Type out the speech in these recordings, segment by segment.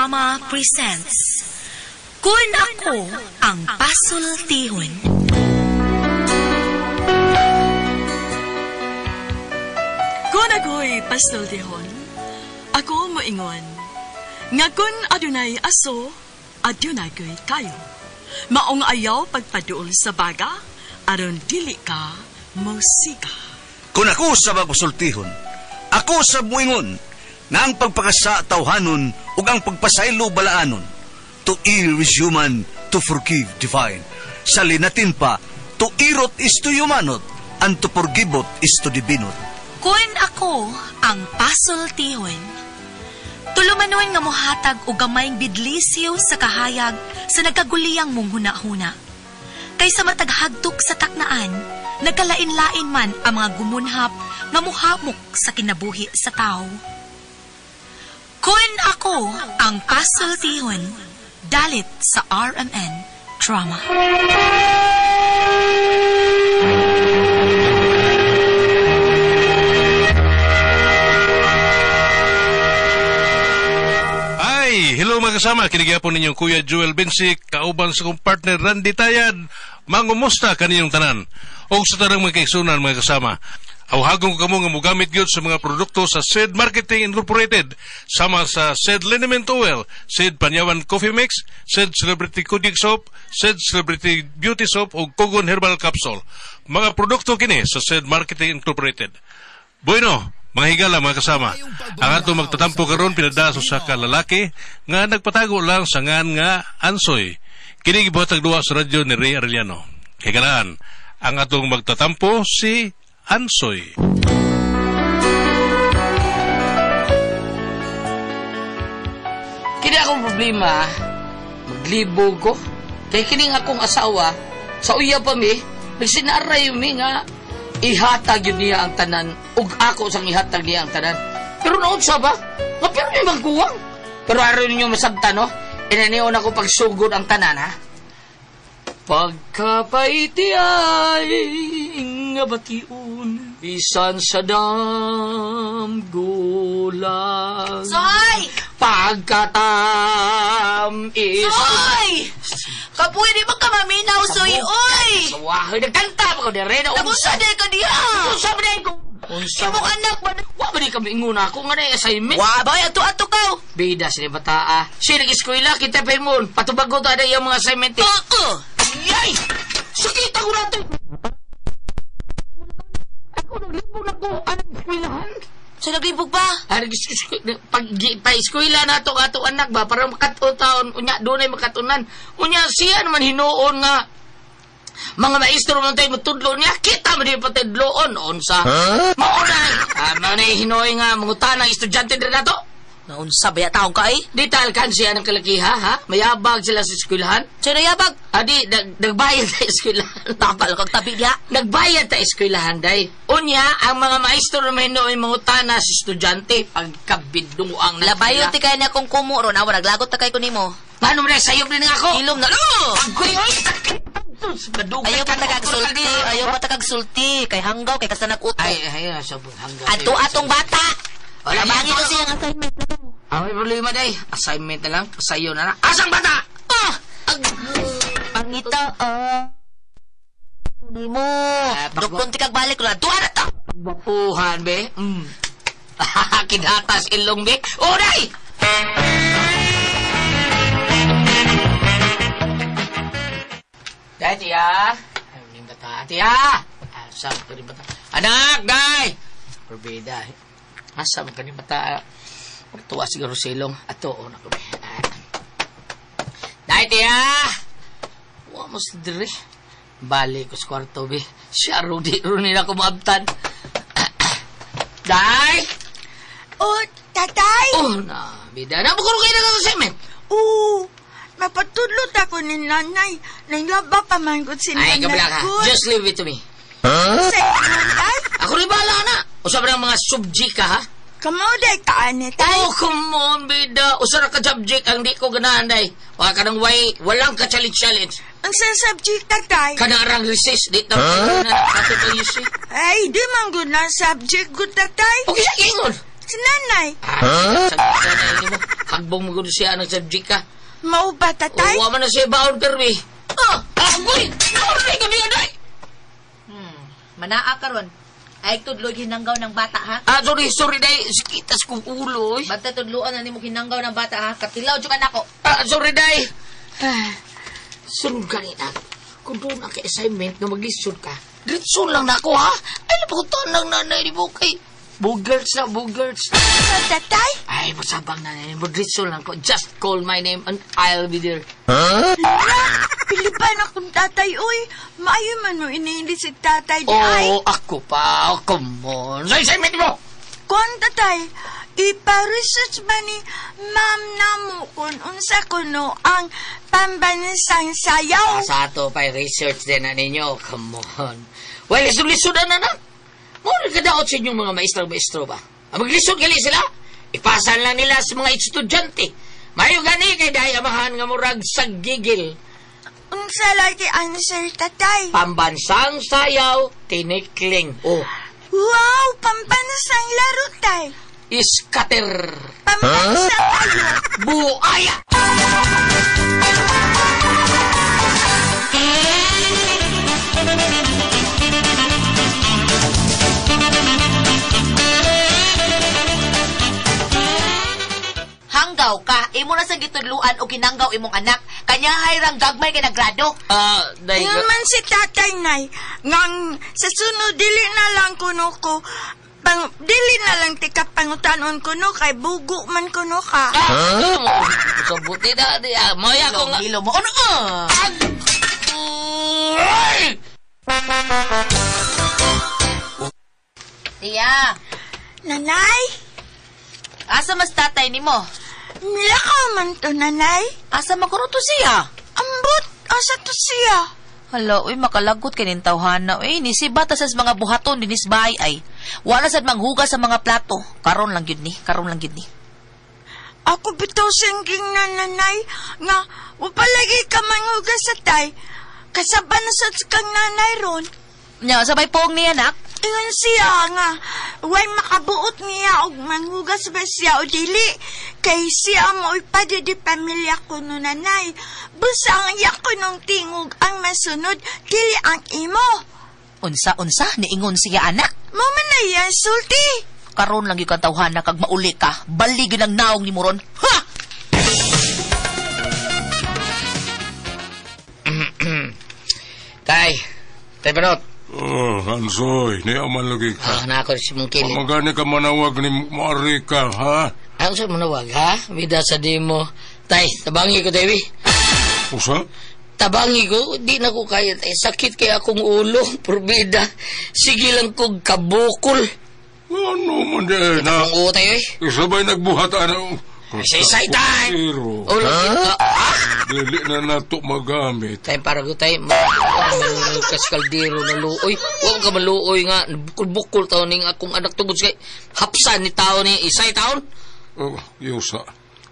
Drama presents Kun Ako Ang Pasultihon. Kun ako'y pasultihon, ako moingon, nga kun adunay aso, adunay ko'y kayo. Maong ayaw pagpaduol sa baga, aron dili ka musika. Kung ako sa magpasultihon, ako sa muingon, na ang pagpakasa tawhanon ug ang pagpasaylo balaanon. To err is human, to forgive divine. Sa linatin pa, to irot is to humanot, and to forgiveot is to divinot. Kun ako ang pasultihon. Tulumanon nga mohatag og gamayng bidlisiw sa kahayag sa nagkaguliyang mong huna-huna. Kaysa mataghagtok sa taknaan, nagkalain-lain man ang mga gumunhap nga muhamok sa kinabuhi sa tao. Kun ako ang pasultihon, dalit sa RMN Drama. Ay, hello mga kasama. Kinigyapon ninyong Kuya Joel Bensi, kauban sa kong partner Randy Tayad. Mangumusta kaninyong tanan. O sa tanang mga kaigsunan mga kasama. Awhagon ko kamo nga mogamit gyud sa mga produkto sa Said Marketing Incorporated sama sa Said Liniment Oil, Said Panyawan Coffee Mix, Said Celebrity Kudig Soap, Said Celebrity Beauty Soap ug Kogon Herbal Capsule. Mga produkto kini sa Said Marketing Incorporated. Bueno, mga higala mga kasama, ang ato magtatampo karon pinada sa usa ka lalaki nga nagpatago lang sa ngan nga Ansoy. Kini gibuhatag duwa sa radyo ni Ray Arellano. Higalaan, ang atong magtatampo si Ansoy. Kini akong problema, maglibog ko. Kay kining akong asawa, sa uya pa mi, nagsinaaray mi nga ihatag yun niya ang tanan, ug ako sang ihatag niya ang tanan. Pero naunsa ba? Nga pero may magkuwang. Pero aron ninyo masabtan, no? Inaniyon ako pagsugod ang tanan, ha? Pagkapaiti ay nga bation, bisan sa damgulan. Soy! Pagkatam is... Soy! Kapuy, di ba ka maminaw, Soy? Oy! Sawahoy, nagkanta pa ko dire na. Nabusa di ka diha! Unsa ba ko? Unsa Imong anak ba? Wa ba di kami ingon ako nga na assignment? Wa ba? Ato-ato ka! Bida sila bataa. Siya nag-eskwela, kita pa mo. Patubago ta na iyang mga assignment. Eh. Oo! Yay! Sakit ako natin! Ako, naglibog na ko. Anong eskwelahan? Sa naglibog ba? Pag pa-eskwela na ito, ato anak ba, para makatun taon, unya, doon ay makatunan. Unya, siya naman hinuon nga, mga maestro man tayo matudlo niya, kita mo di patudloon, unsa. Huh? Mauna, mauna hinuoy nga, mangutan ang estudyante din na to. Naunsa ba taong ka eh? Di talkan siya ng kalakiha, ha? Mayabag sila sa eskwelahan. Siya nayabag? Adi, nagbayad ta eskwelahan. Takal kag tabi niya. Nagbayad ta eskwelahan, day. Unya, ang mga maestro na hinuoy mangutana sa estudyante, pagkabidong ang Labayo ti kaya niya kung kumo ron, awa, naglagot ta kay kunimo. Paano mo na, sayop na nga ako? Ilom na, lo! Agoy, oy! Ayaw pa tagagsulti, ayaw pa tagagsulti. Kay hanggaw, kay kasanag uto. Ay, ay, sabon, hanggaw. Ato atong bata! Wala Labangin ko siyang assignment na to. Ang may problema, day. Assignment na lang, sayo na lang. Asang bata? Ah! Pangita, ah. Hindi mo. Dukton ti kag balik ko na. Duha na to! Bapuhan, be. Mm. Kinhatas ilong, be. O, day! Day, tiya. Ay, yung bata. Tiya! Asa mo ka ni bata? Anak, day! Probeda. Asa mo ka ni bata? Tuwa siguro silong. Ato, o, naku. Day, tiya! Wa mo sa dire. Balik ko sa kwarto, be. Siya, Rudy, Rudy na ako maabtan. Day! Oh, tatay! Oh, na, bida. Nabukuro kayo na assignment. Oo, mapatudlot ako ni nanay. Nanglaba pa man ko si Ay, nanay kabila ka. ko. Just leave it to me. Huh? Sa nanay? Ako rin bahala na. Usap ng mga subject ka, ha? Kamo day ka, ane, tay. Oh, come on, bida. Usa ra ka subject ang di ko ganahan, day. Wala ka ng way, walang ka challenge-challenge. Ang sa subject, tatay? Kanarang recess, di na huh? Na ato pa yun. Ay, di man good na subject, good tatay. Okay, sa ingon. Si nanay. Huh? Hagbong mo gud siya ng subject ka. Mao ba, tatay? Wa man na siya baon permi. Ah, agoy! Agoy ka niya, day! Manaa karon. Ay tudloy hinanggaw ng bata ha. Ah, sorry, sorry, day. Sikitas kong ulo, eh. Basta tudloan na nimo hinanggaw ng bata ha. Katilaw jud ka nako. Ah, sorry, day. Ah, sunod ka rin, ah. Kung doon ang assignment na maglisod ka, diretso lang na ako, ha? Ay, napakutan lang nanay ni Bukay. Bugers na, bugers. Ano, tatay? Ay, masabang nanay mo. Diretso lang ko. Just call my name and I'll be there. Pilipan akong tatay, uy. Maayo man mo iniindi si tatay di ay. Oh, ako pa. Oh, come on. Sa assignment mo! Kon tatay, ipa-research ba ni ma'am namo kung unsa kuno ang pambansang sayaw? Sa ato pa research din na ninyo. Come on. Well, lisod-lisod na na. Muna kadaot sa inyong mga maestrang-maestro ba? Ang maglisod gali sila, ipasan lang nila sa mga estudyante. Mayo gani kay dahi amahan nga murag sa gigil. Unsa lagi answer, tatay? Pambansang sayaw, tinikling. Oh, Wow, pambansang laro, tay. iskater. Pambansang ayo. Buaya! Hanggaw ka, imo na sa gitudluan o ginanggaw imong anak. Kanyahay rang gagmay kay nagrado. Ah, day. Ingon man si tatay, nay, ngang sa sunod dili na lang kuno ko, dili na lang tika pangutanon kuno kay bugo man kuno ka. Ah, Sa buti na, di, ah, maya ko nga. Hilo mo. Ano ah? Ay! Tiya, Nanay, asa mas tatay nimo? milakaw man to, nanay. Asa makuruto siya? Ambot, asa to siya? Hala, uy, makalagot kay ning tawhana. Uy, nisibat sa mga buhaton dinis bahay ay. Wala sad manghugas sa mga plato. Karon lang gyud ni, karon lang gyud ni. Ako bitaw singging na nanay, nga wapalagi ka manghugas sa tay. Kasaban na sa kang nanay ron. Nya, sabay pong niya, anak. Ingon siya nga, way makabuot niya og manghugas ba siya o dili. Kay siya mo ipadidi pamilya ko no nanay. Busa ang iyak ko nung tingog ang masunod, dili ang imo. Unsa, unsa, niingon siya, anak. Mo man na yan, sulti. Karon lang gyud kang tawhana kag mauli ka. Bali gyud ang naong ni Moron. Ha! Tay, tay panot. Oh, Hansoy, niya man lagi Ah, ka. na ako si mong kilit. Magani ka manawag ni Maari ka, ha? Ang sa manawag, ha? Bida sa di mo. Tay, tabangi ko, Dewi. Usa? Tabangi ko, di na ko kaya. Tay, sakit kaya akong ulo, purbida. Sige lang kog kabukol. Ano man di na? Akong ulo tayo, eh. Isabay nagbuhat, ano? Isa-isay, tay! Pero, Ulo, ah! dili na nato magamit. Tay, para ko, tay, kaskaldero na luoy. Huwag ka maluoy nga. Bukol-bukol taon ning akong anak tungod sa kay hapsan ni tao ni isay taon. Oh, yusa.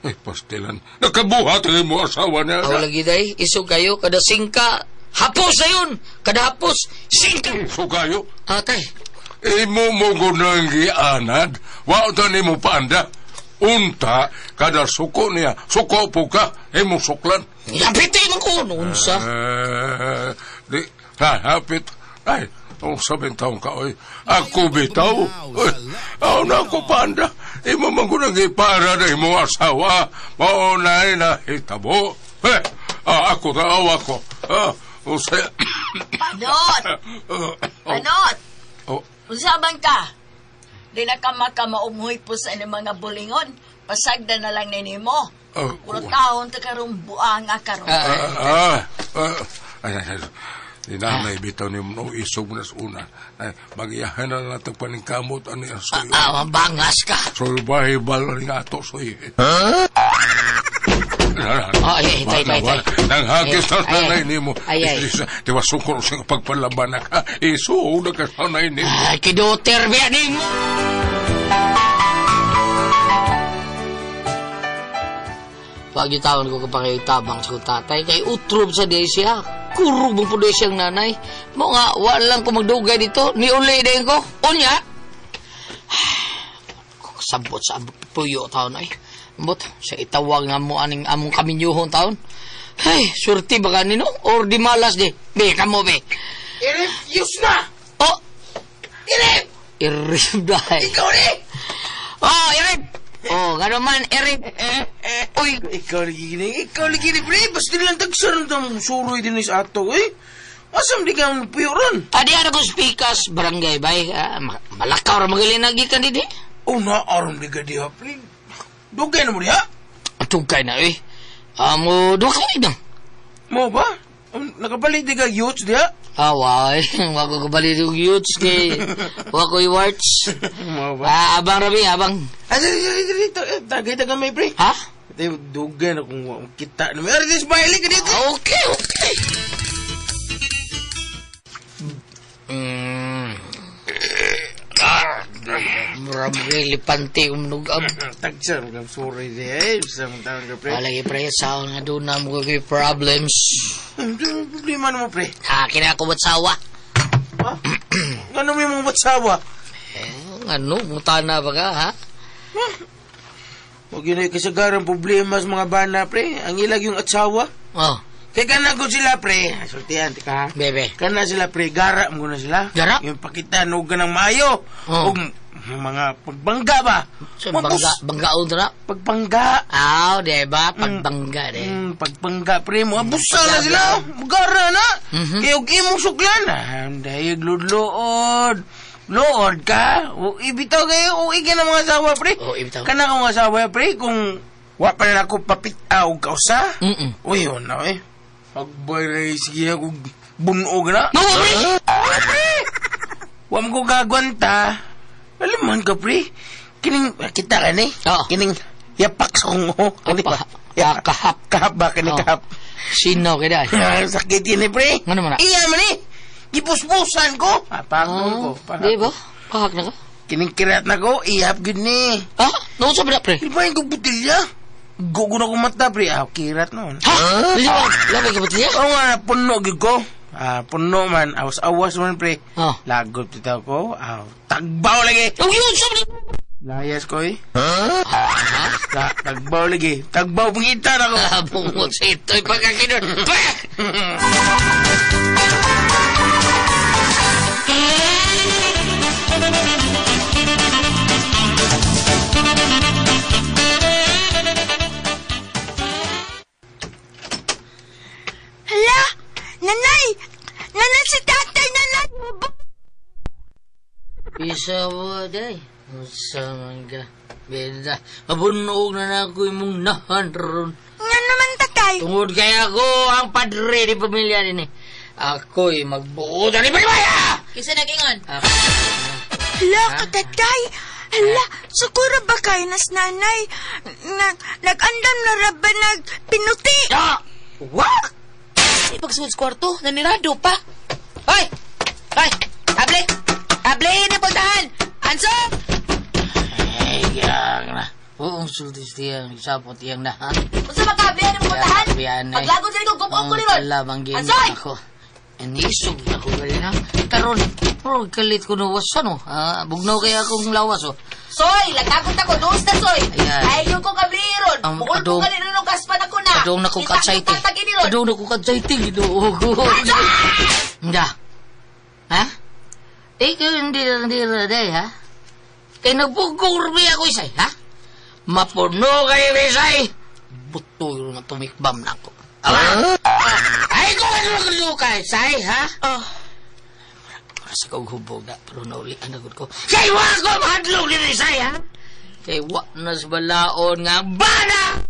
Ay, pastilan. Nakabuhat rin mo asawa niya. Aw lagi day, isog kayo kada singka. Hapos na yun! Kada hapos, singka! So kayo, Ah, tay. imo mo gunang gianad, wa ta nimo paanda. Unta, kada suko niya, suko po ka, imo suklan. Yapiti man ko, noon sa. Di, ha, hapit. Ay, oh, sabing taong ka, oy. Ako bitaw. Oy, aw na ako paanda. Imo man gunang ipara na imo asawa. Maunay na hitabo. Eh, ah, ako na, aw ako. Ah, usay. Panot! Panot! Oh, Unsa man ka? Di na ka makamaumuhi po sa inyong mga bulingon. Pasagda na lang nini mo. Oh, Puro taon ta karong buang karon. Ay, ay, ay. Di na bitaw ni mo isog na sa una. Ay, magiyahan na nato paningkamot ani ang soy. Ah, mabangas ka. Soy bahibal ni ato soy. Oh, ay, tay, tay, tay. Nang hagis na Ay, ay. nanay nimo. Ay, ay. Di ba sukor sa pagpalaban na ka? Iso na ka sa nanay nimo. Ay, kiduter biya nimo. Pag yung taon ko kapakitabang sa kong tatay, kay utrob sa di siya. Kurog mo po di siyang nanay. Mo nga, walang ko magdugay dito. Niuli din ko. Unya. Sabot sa puyo taon ay. But, sa itawag nga mo aning among kaminyuhon taon. Ay, surti ba ka nino? Or di malas di? Be, kamo be. I-refuse na! Oh! Irip! Irip dahil. Ikaw ni! Oh, irip! Oh, gano'n man, irip. Uy! Ikaw lagi gini. Ikaw lagi ni pre. Basta lang tagsaran tang suroy din sa ato eh. Asam di ka puyo ron? Adi ano ko speakers, barangay bay. Malakaw ra magaling nagikan din eh. Oh, naaron di ka diha pre. Dugay na mo diha? Dugay na eh. Amo, dugay na. Mo ba? Nakapalit di ka youths diha? Ah, why? Wako kapalit yung youths kay wako yung warts. Mo ba? Ah, abang rabi, abang. Ah, dali, dali. Tagay taga may pre. Ha? Ito, dugay na kung kita na may. Ari, smiley ka dito. Okay, okay. Murag lipante umnugab. Tagsa, mga sorry di eh. Sa mga taon ka, pre. Palagi pre, sa nga doon na mga kay problems. Problema na mo, pre. Ha, kina ako batsawa. Ha? Ano may mga batsawa? Eh, ano, mutana ba ka, ha? Huwag yun ay kasagaran problema sa mga bana, pre. Ang ilag yung atsawa. Oh. Kaya kana ko sila, pre. Sultihan, tika. Bebe. Kana sila, pre. Gara mo na sila. Gara? Yung pakita, og ng maayo. Oh. Og mga pagbangga ba? So, bangga, banggaon na. Pagbangga. Aw, di ba? Pagbangga, di. Pagbangga, pre. Mga busa na sila. Gara na. Mm-hmm. Kaya og imong suklan. Ah, dahil ludlood. Lood ka. O, ibitaw kayo. O, igyan ang mga asawa, pre. O, ibitaw. Kana akong asawa, pre. Kung wa pa na ako papit-aw kausa. Mm-mm. Uy, yun na, eh. Pagbay, sige ako bunog na. No, pre! Pre! Wa mo ko gagwanta. Alam man ka, pre. Kining, kita ka ni? Oo. Kining, yapak sa kong o. Kani ba? Kahap. Kahap ba? Kani kahap. Sino ka dahil? Sakit yun eh, pre. Ano man na? Iya man eh. Gipuspusan ko. Ah, pakon ko. Di ba? Kahak na ka? Kining kirat na ko, ihap gud ni. Ha? Nausa ba na, pre? Di ba yung butilya? Gugo na kong mata, pre. Ah, kirat noon. Ha? Di ba? Labay ka butilya? Oo nga, puno gud ko. Ah, puno man. Awas-awas man, pre. Oh. Lagot bitaw ko. Ah, tagbaw lagi. Oh, yun, sabi. Layas ko eh. Ha? Tagbaw lagi. Tagbaw pangitan ako. Ah, bungot sa ito'y pagkakinon. Pa! Hala! Nanay! Nanay si tatay na lang! Isa mo, day. Usa man ka. Beda. Mabunog na na ako imong nahan ron. Nga naman, tatay. Tungod kay ako ang padre ni pamilya din eh. Ako'y magbuo na ni Parimaya! Kinsa nag-ingon? Hala ka, tatay. Hala, siguro ba kayo nas nanay? Nag-andam na ra ba nagpinuti? Ah! What? Di pagsunod sa kwarto, nanirado pa. Hoy! Hoy! Able! Able, ni puntahan! Anso! Ay, kaya na. Oo, sultis tiyang sapot iyang na, ha? Unsa makable ni puntahan? Paglagon sa likod, gupong ko ni ron. Kalabang gini Ansoy! ako. Anisog na ko gali na. Karon, pero kalit ko no wasan, oh. Ah, bugnaw kaya akong lawas, oh. Soy, latagot ako, doos na, Soy. Ayan. Ay, yung ko kabli ron. Ang Bukol ko adong- ka rin nung kaspan ako na. Adong na ko katsayti. Adong na ko katsayti. Ginoo ko. Hindi. Ha? Eh, kayo hindi na day, ha? Kaya nagpugurmi ako isay, ha? Mapuno kayo isay. Buto yung nga tumikbam na ako. Aba? Ay, kung ano nagluka, isay, ha? Oh. Para sa kong hubog na, pero naulian agad ko. Kay wa ko mahadlok ni isay, ha? Kay wa na sa balaon nga bana!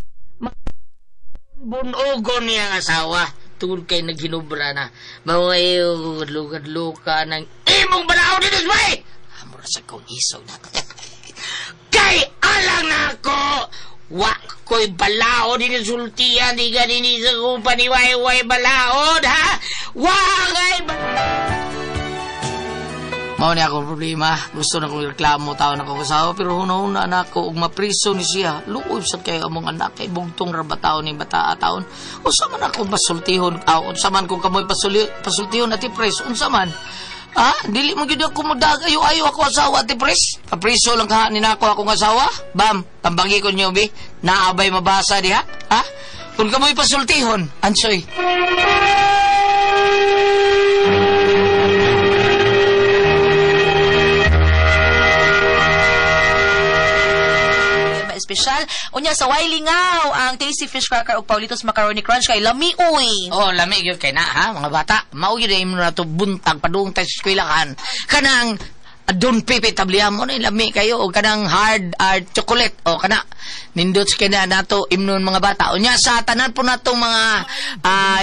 Bunogon niya ang asawa. Tungod kay naghinubra na. Mawayo, lugad-luka ng imong balaon dito, bay! Amura sa kong isog na. Kay alang na ako! Wa ko'y balaon din sultian, di ka din sa kong paniwayway balaon, ha? Wa kay Mao ni akong problema. Gusto na kong reklamo tao na kong asawa, pero huna-huna na ako og mapriso ni siya. Luoy sad kayo among anak kay bugtong ra ba taon ni bata taon. Unsa man ako masultihon? Aw, unsa man kung kamoy pasultihon ati pres, unsa man? Ah, dili mo gyud ako modag ayo-ayo ako asawa ati pres. Papriso lang ka ni nako akong asawa. Bam, tambagi ko niyo bi. Naabay mabasa diha? Ha? Kung kamoy pasultihon, ansoy. Espesyal. Unya sa Wailingaw, ang Tasty Fish Cracker ug Paulitos Macaroni Crunch kay lami uy. Oh, lami gyud kay na ha, mga bata. Mao gyud imo na to buntag padung ta sa eskwelahan. Kanang Don Pepe tablihan mo na lami kayo o kanang hard chocolate o kana nindot sa kina nato imnon mga bata. Unya sa tanan po natong mga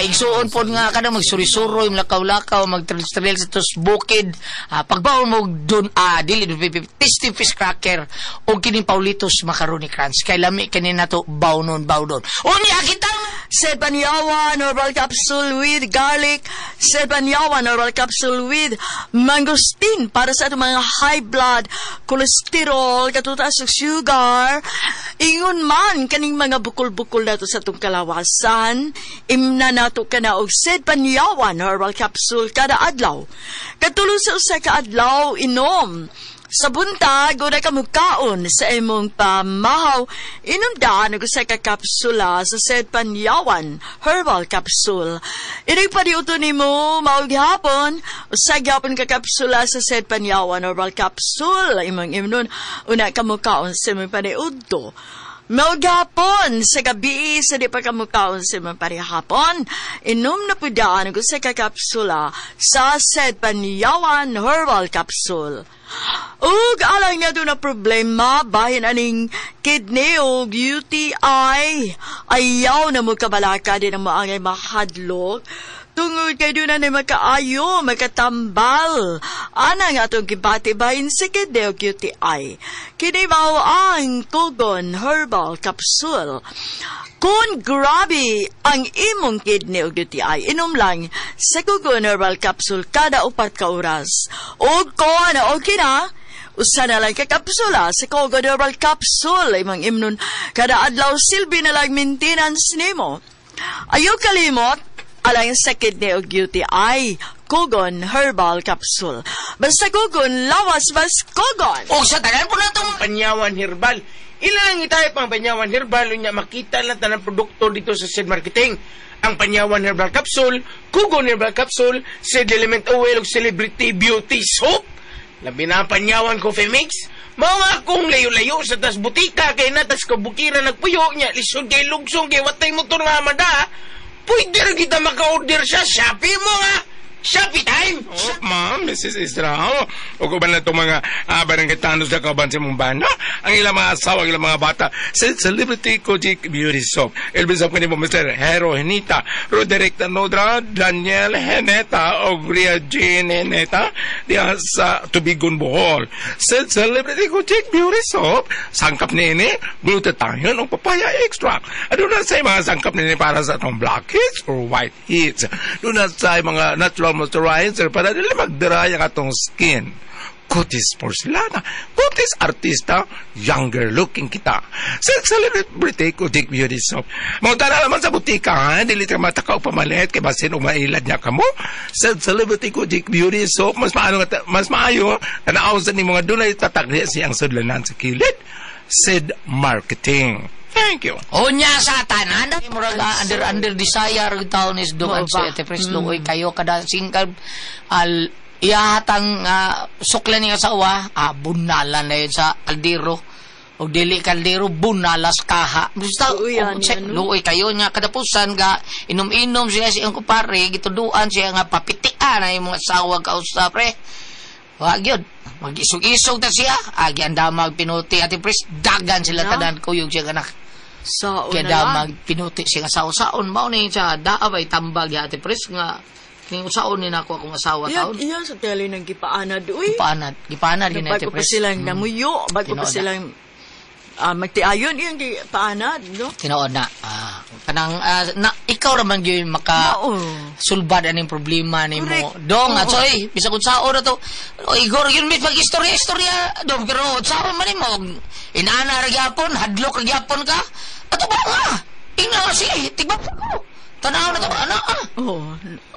igsuon po nga kanang magsurisuroy, maglakaw-lakaw, magtrail-trail sa tos bukid. Pagbaon mo Don dili Don Pepe Tasty Fish Cracker o kining Paulitos Macaroni Crunch kay lami kini nato bawnon bawnon. Unya kitang Sepanyawan herbal capsule with garlic, Sepanyawan herbal capsule with mangosteen para sa atong mga high blood cholesterol, katutaas og sugar. Ingon man kaning mga bukol-bukol nato sa atong kalawasan, imna nato kana og Sepanyawan herbal capsule kada adlaw. Katulo sa usa ka adlaw inom. Sa buntag, una ka mukaon sa imong pamahaw, inom daan og usa ka kapsula sa Sedpanyawan Herbal Capsule. Inig paniuto nimo mao gihapon, usa gihapon ka kapsula sa Sedpanyawan Herbal Capsule. Imong imnon, una ka mukaon sa imong paniudto. Mao gihapon sa gabi sa di pa ka mukaon sa imong parihapon, inom na pud daan og usa ka kapsula sa Sedpanyawan Herbal Capsule. Ug alang nga doon na problema, bahin aning kidney o UTI, ayaw na mo kabalaka din ang maangay mahadlok. Tungod kay doon na makaayo, makatambal. Ana nga itong gibati bahin sa kidney o UTI. Kini mao ang Kogon Herbal Capsule. Kung grabe ang imong kidney o UTI, inom lang sa Kogon Herbal Capsule kada 4 ka oras. O kung okay na, usa na lang ka kapsula sa Kogon Herbal Capsule. Imong imnon kada adlaw silbi na lang maintenance nimo. Ayaw kalimot, alang sa kidney o UTI, Kogon Herbal Capsule. Basta Kogon, lawas mas Kogon. O sa tanan po na itong Panyawan Herbal. Ila lang itayo pang Panyawan Herbal, unya makita lang tanang produkto dito sa Seed Marketing. Ang Panyawan Herbal Capsule, Kugon Herbal Capsule, Seed Element Oil ug Celebrity Beauty Soap. Labi na ang Panyawan Coffee Mix. Mao nga akong layo-layo sa tas butika kay na tas kabukira nagpuyo nya lisod kay lugsong kay watay motor nga mada. Pwede ra kita maka-order sa Shopee mo nga. Shopee time! Oh, ma'am, Mrs. Israel. O kung ba na itong mga barangay tanos na kauban sa mong bana? Ang ilang mga asawa, ang ilang mga bata. Sa Celebrity Kojic Beauty Soap. Elvin Soap kanimo, Mr. Hero Henita, Roderick Tanodra, Daniel Heneta, o Ria Jean Heneta, diya sa Tubigon, Bohol. Sa Celebrity Kojic Beauty Soap, sangkap nini, glutathione o papaya extract. Ano na sa mga sangkap nini para sa atong blackheads or whiteheads? Doon na sa mga natural moisturizer para dili magdry ang atong skin. Kutis porcelana, kutis artista, younger looking kita. Sa Celebrity Kojic Beauty Soap. Mautara naman sa butika, ha? Dili ka matakaw pamalit, kay basin o mailad niya ka mo. Sa Celebrity Kojic Beauty Soap, mas maayo, tanaw sa ni mga dunay tatak niya siyang sudlanan sa kilid. Sid Marketing. Thank you. Unya sa tanan, murag under desire taon is dong at sa Pres luoy kayo kada singkal al iyahatang suklan ni asawa, bunalan na yun sa kaldero. O dili kaldero, bunalas kaha. Basta luoy kayo niya kadapusan ga inom-inom siya siyang kupare, gituduan siya nga papitian na yung mga asawa kausa pre. Wag yun. Mag-isog-isog ta siya. Agi ang damag pinuti ati Pres, dagan sila no? Tanan kuyog siya anak. Saon kaya damag pinuti siya nga saon-saon. Mao ni siya daabay tambag ya ati Pres nga ning usaon ni nako akong asawa taon. Iya sa tele nang gipaanad uy. Gipaanad gid ati Bago pa Pres. silang namuyo, bago pa silang magtiayon iyang gipaanad, no? Tinuod na. Kanang na ikaw ra man gyud maka sulbad aning problema nimo. Dong atsoy, bisag unsaon na to. O Igor yun mit pag-istorya istorya dong pero unsaon man nimo inana ra gyapon, hadlok ra gyapon ka. Ato ba nga? Ingna sige, tigba ko. Tanaw na to ana. Oh.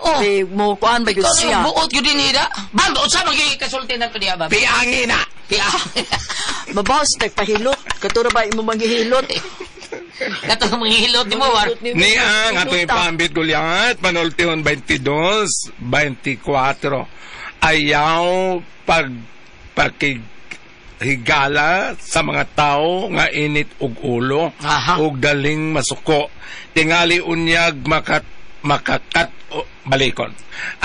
Oh. Mo kuan ba gyud siya? Buot gyud dinhi da. Bam, unsa man gyud kasulti na to diya ba? Piangin na. Piangin. Mabawas nagpahilot. Katura ba imo manghihilot? Katong manghilot ni mo war. Ni ang atong ipambit gulyat, panultihon 22, 24. Ayaw pagpakig higala sa mga tao nga init og ulo ug daling masuko, tingali unyag makakat o, balikon.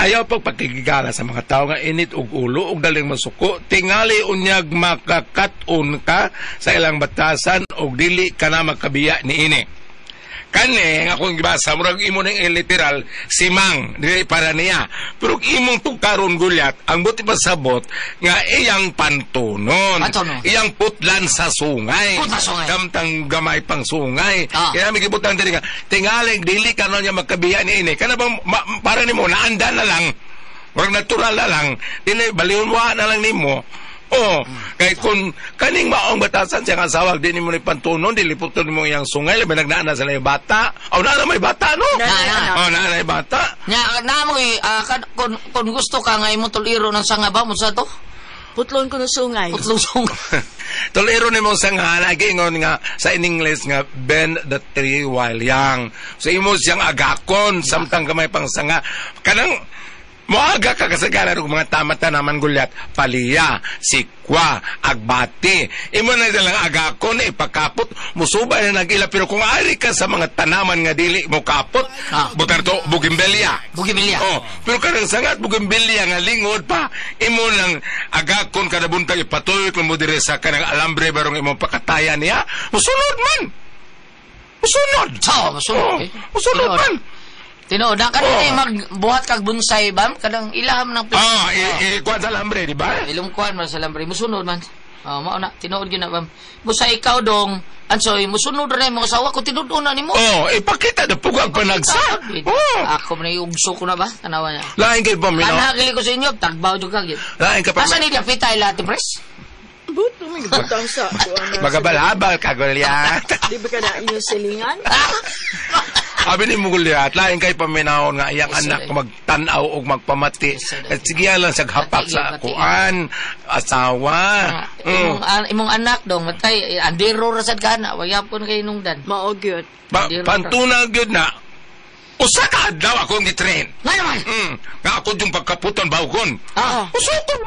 Ayaw pagpakigigala sa mga tao nga init og ulo ug daling masuko, tingali unyag makakat-on ka sa ilang batasan ug dili ka na makabiya niini. Kani nga akong gibasa, murag imo ning literal simang dili para niya, pero imong tugkaron gulyat, ang buti pasabot nga iyang pantunon, Pantunon. iyang putlan sa sungay. Putlan sa sungay. Kamtang gamay pang sungay. Kaya may gibutang diri nga tingaling dili ka na niya magkabiya niini, kana bang para nimo naanda na lang, murag natural na lang, dili balihon wa na lang nimo. Oh, kay kung kaning maong batasan siyang asawa, di nimo ni pantunon, dili puton nimo iyang sungay, labi nagnaa na sila yung bata. Oh, naa na may bata, no? Naa, naa. Oh, naa na may bata. Nya na mo kung gusto ka nga imong tuliro ng sanga ba mo sa to? Putlon ko ng sungay. Putlong sungay. Tuliro nimo sanga, nagingon nga sa in English nga bend the tree while young. So imo siyang agakon samtang gamay pang sanga. Kanang moaga ka kasagaran og mga tama tanaman gulyat, paliya, sikwa, agbati. Imo na silang agakon, ipakapot, musubay na nagila. Pero kung ari ka sa mga tanaman nga dili mo kapot, butar to, bugimbilya. Bugimbilya. Oh, pero kanang sangat bugimbilya nga lingod pa, imo nang agakon kada buntag ipatuyo kung mo dire sa kanang alambre barong imong pakatayan niya, musunod man. Musunod. So, musunod. Oh, musunod Tinuod. man. Tinuod na kanang magbuhat kag bonsai ba? Kanang ilaham ng Ikuan sa alambre, di ba? Ilong kuan man sa alambre, musunod man. Oh, mao na tinuod gyud na bam. Busa ikaw dong, ansoy musunod ra imong asawa ko tinuod na nimo. Oh, ipakita na pugag panagsa. Oh. Ako man ugso ko na ba? Tanawa niya. Lain kay paminaw. Kanagili ko sa inyo, tagbaw jud ka gyud. Lain ka pa. Asa ni Lafita ila pres? Buto may gibutang sa kuan. Magabalhabal ka, Goliath. Di ba ka na inyong silingan? Abi ni mo Goliath, lain kay paminawon nga iyang anak magtan-aw og magpamati. At sige lang sa hapak sa kuan, asawa. Imong anak dong, matay, andiro ra sad ka na, wayapon kay nungdan. Mao gyud. Pantuna gyud na. Usa ka adlaw akong gitrain. Nga naman. Nga ako yung pagkaputon bawgon. Usukon.